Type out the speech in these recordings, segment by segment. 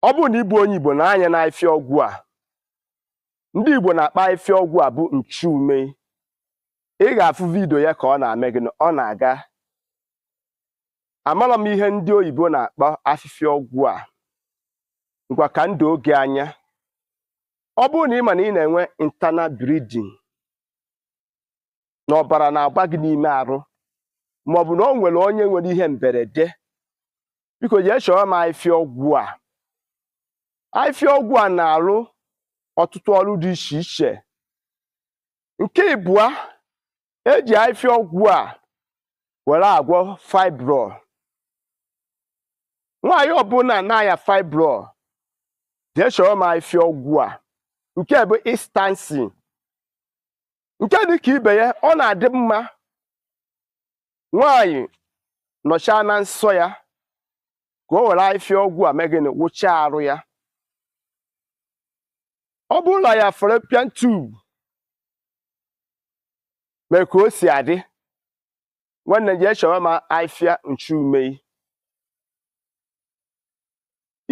Ọ bụrụ na ị bụ onye Igbo na-anya na afịfịa ọgwụ a, ndị Igbo na-akpa afịfịa ọgwụ a bụ nchume. Ị ga-afụ video ya ka ọ na-ame gịnị, ọ na-aga. Amara m ihe ndị oyibo na-akpọ afịfịa ọgwụ a. Ngwa, ka ndụ oge anya. Ọ bụrụ na ị ma na ị na-enwe internal bleeding, na ọbara na-agba gị n'ime arụ, maọbụ na o nwere onye nwere ihe mberede, biko jee chọrọ m afịfịa ọgwụ a. Afịfịa ọgwụ a na-arụ ọtụtụ ọrụ dị iche iche. Nke ịbụa, eji afịfịa ọgwụ a were agwọ fibroid. Nwaanyị ọbụla na-aya fibroid, jee chọrọ m afịfịa ọgwụ a. Nke bụ instancy. Nke dị ka ibe ya, ọ na-adị mma nwaanyị nọchaa na nsọ ya ka o were afịfịa ọgwụ a mee gịnị? Wụchaa arụ ya. Ọ bụrụ na ya fallopian tube mee ka o si adị, nwanne, jee chọrọ m afịfịa nchume.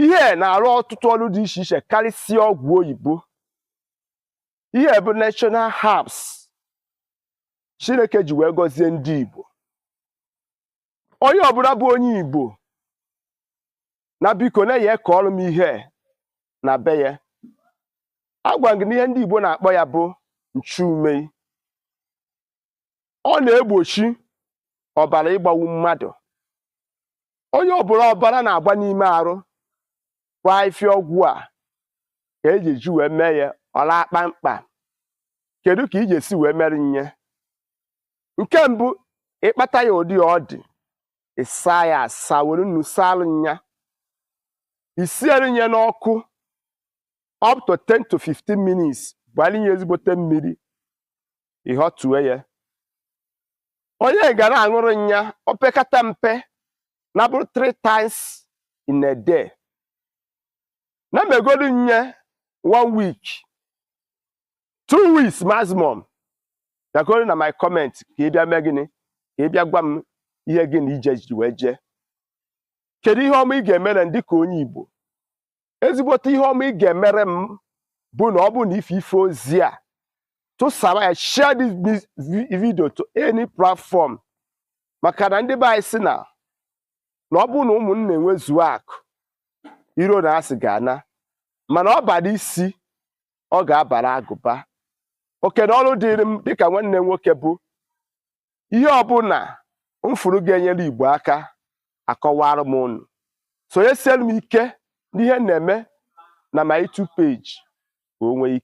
Ihe na-arụ ọtụtụ ọrụ dị iche iche karịsịa ọgwụ oyibo. Ihe bụ national herbs Chineke ji wee gọzie ndị Igbo. Onye ọbụla bụ onye Igbo na biko na-enye ka ọrụ m ihe na be ya. Agwa gị na ihe ndị Igbo na-akpọ ya bụ nchume. Ọ na-egbochi ọbara ịgbawu mmadụ. Onye ọbụla ọbara na-agba n'ime arụ kwa, afịfịa ọgwụ a ka eji eji wee mee ya ọla kpamkpam. Kedu ka ị ga-esi wee mere nye? Nke mbụ, ịkpata ya ụdị ọ dị, ịsa ya asa, were nnu salụ nya, isiere nye n'ọkụ up to 10 to 15 minutes, gbanye ya ezigbote mmiri, ịghọtue ya. Onye ga na-aṅụrụ nya opekata mpe na bụrụ 3 times in a day, na megodu nye one week, 2 weeks maximum. Bịakoro na my comment ka ị bịa mee gịnị? Ka ị bịa gwa m ihe gị na ije ji wee jee. Kedu ihe ọma ị ga-emere m dịka onye Igbo? Ezigbote ihe ọma ị ga-emere m bụ na ọ bụ na ife ife ozi a, tụsara ya, share this video to any platform, maka na ndị be anyị sị na ọ bụrụ na ụmụnna enwezuo akụ, iro na asị ga-ana, mana ọ bara isi, ọ ga-abara agụba. Oke na ọrụ dịrị m dịka nwanne m nwoke bụ ihe ọbụla m fụrụ ga-enyere Igbo aka, akọwara m unu. Sonyesiere m ike n'ihe m na-eme na my YouTube page ka o nwee ike.